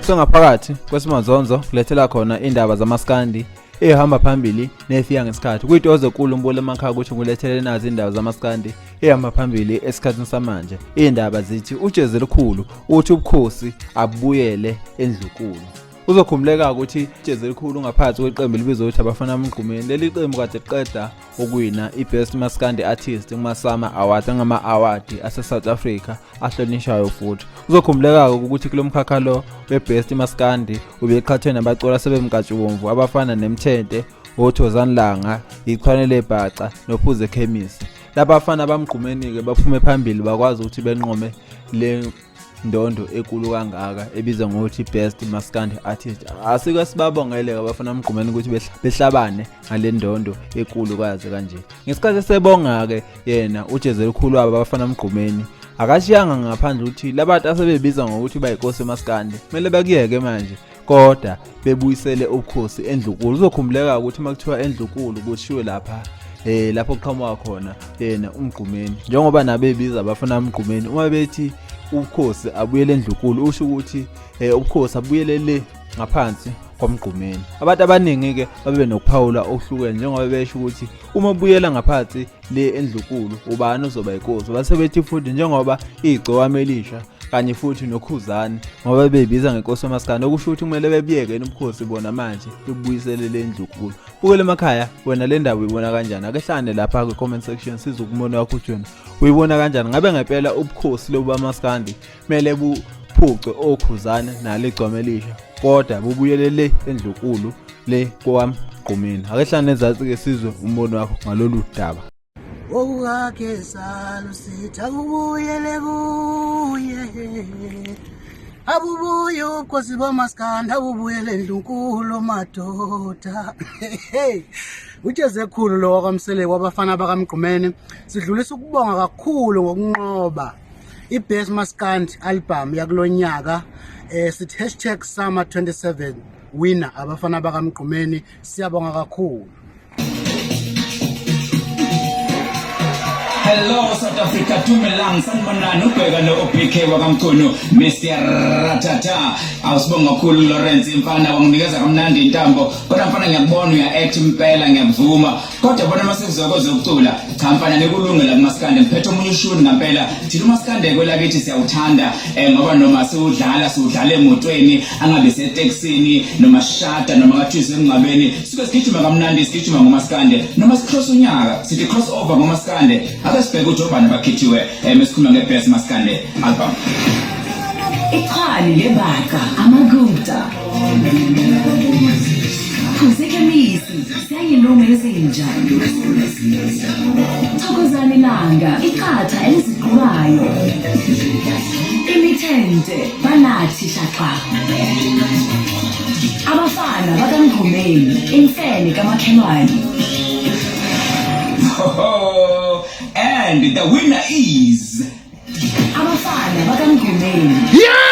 Sengaphakathi kwesimazonzo kulethela khona indaba zamaskandi ehamba phambili nefika ngesikhathi kuyitoze kulu mbule emakhaya ukuthi ngulethele nazi indaba zamaskandi ehamba phambili esikhathini samanje. Iy'ndaba zithi ujezi elikhulu uthi ubukhosi abubuyele endlukulu. Uzokhumbuleka ukuthi ijezi elikhulu ngaphansi kweqembu elibizwa ukuthi Abafana Bamgqumeni. Leli qembu kade liqeda ukuwina i-Best Maskandi Artist kuma-SAMA Awards, angama-award ase-South Africa ahlonishwayo futhi. Uzokhumbuleka ukuthi kulo mkhakha lo we-Best Maskandi ubeqhathwe nabaculi asebemnkantshubomvu abafana neMthente, oThozani Langa, Ichwane Lebhaca noPhuze Khemisi. Labafana bamgqumeni-ke baphume phambili bakwazi ukuthi benqome le ndondo ekulu kangaka ebizwa ngokuthi Best Maskandi Artist. Asike sibabongele abafana Mgqumeni ukuthi behlabane ngale ndondo ekulu kaze kanje. Ngesikhathi esebonga-ke yena ujeze elikhulu wabo abafana Mgqumeni akashiyanga ngaphandle ukuthi labantu asebebiza ngokuthi bayinkosi emaskandi kumele bakuyeke manje kodwa bebuyisele ubukhosi endlukulu. Uzokhumbuleka ukuthi uma kuthiwa endlukulu kushiwe lapha lapho kuqhamuka khona yena uMgqumeni, njengoba nabo bebiza abafana Mgqumeni uma bethi ubukhosi abuyele endlukulu, usho ukuthi ubukhosi abuyele le ngaphansi kwaMgqumeni. Abantu abaningi ke babe nokuphawula okuhlukene njengoba besho ukuthi uma ubuyela ngaphansi le endlukulu ubani ozoba inkosi, base bethi futhi njengoba igcokama elisha kanye futhi nokhuzane ngoba beyibiza ngenkosi yomaskandi, okusho ukuthi kumele bebuyeke ubukhosi bona manje bebuyisele le ndlukulu. Bukele emakhaya wena le ndaba uyibona kanjani? Ake hlane lapha kwi-comment section sizwe umbono wakho ukuthi wena uyibona kanjani. Ngabe ngempela ubukhosi lobu bamaskandi kumele buphucwe okhuzane nalo igcwama elisha kodwa bubuyele le endlukulu le kwaMgqumeni? Ake hlane ezansi-ke sizwe umbono wakho ngalolu daba. Okukakhe salusithi akubuyele kuye, abubuye ubukhosi bamaskandi, abubuyele endlunkulu madoda. Utsheze khulu lo wakwaMseleku wabafana bakaMgqumeni. Sidlulisa ukubonga kakhulu ngokunqoba i-Best Maskandi album yakulonyaka, sithi hashtag summer 27 winner abafana bakaMgqumeni, siyabonga kakhulu. Hello South Africa, Dumelang, sanibonani, ubheka lo OBK wakaMchunu, Mr Ratata. Awusibonga kakhulu Lawrence mfana, wanginikeza kamnandi intambo. Kodwa mfana ngiyakubona uya act impela, ngiyakuvuma. Kodwa bona mase kuzokwazi ukucula, cha mfana ngikulungela kumaskandi, ngiphethe omunye ushuni ngempela. Thina umaskandi kwelakithi siyawuthanda ngoba noma siwudlala siwudlala emotweni, angabe setekisini noma sishada noma kathizwe emngcwabeni. Suke sigijima kamnandi sigijima ngomaskande noma sicross unyaka sithi cross over ngomaskande. Ake sibheke ukuthi obani abakhethiwe mesikhuluma nge-Best Maskande album. Ichwane lebhaca amagupta Phuzekhemisi siyayiluma izinja Thokozani Langa iqatha eliziqubayo Imithente banathi shaqa Abafana bakaMgqumeni imfene kamakhelwane. Oh, and the winner is Abafana bakaMgqumeni. Yeah!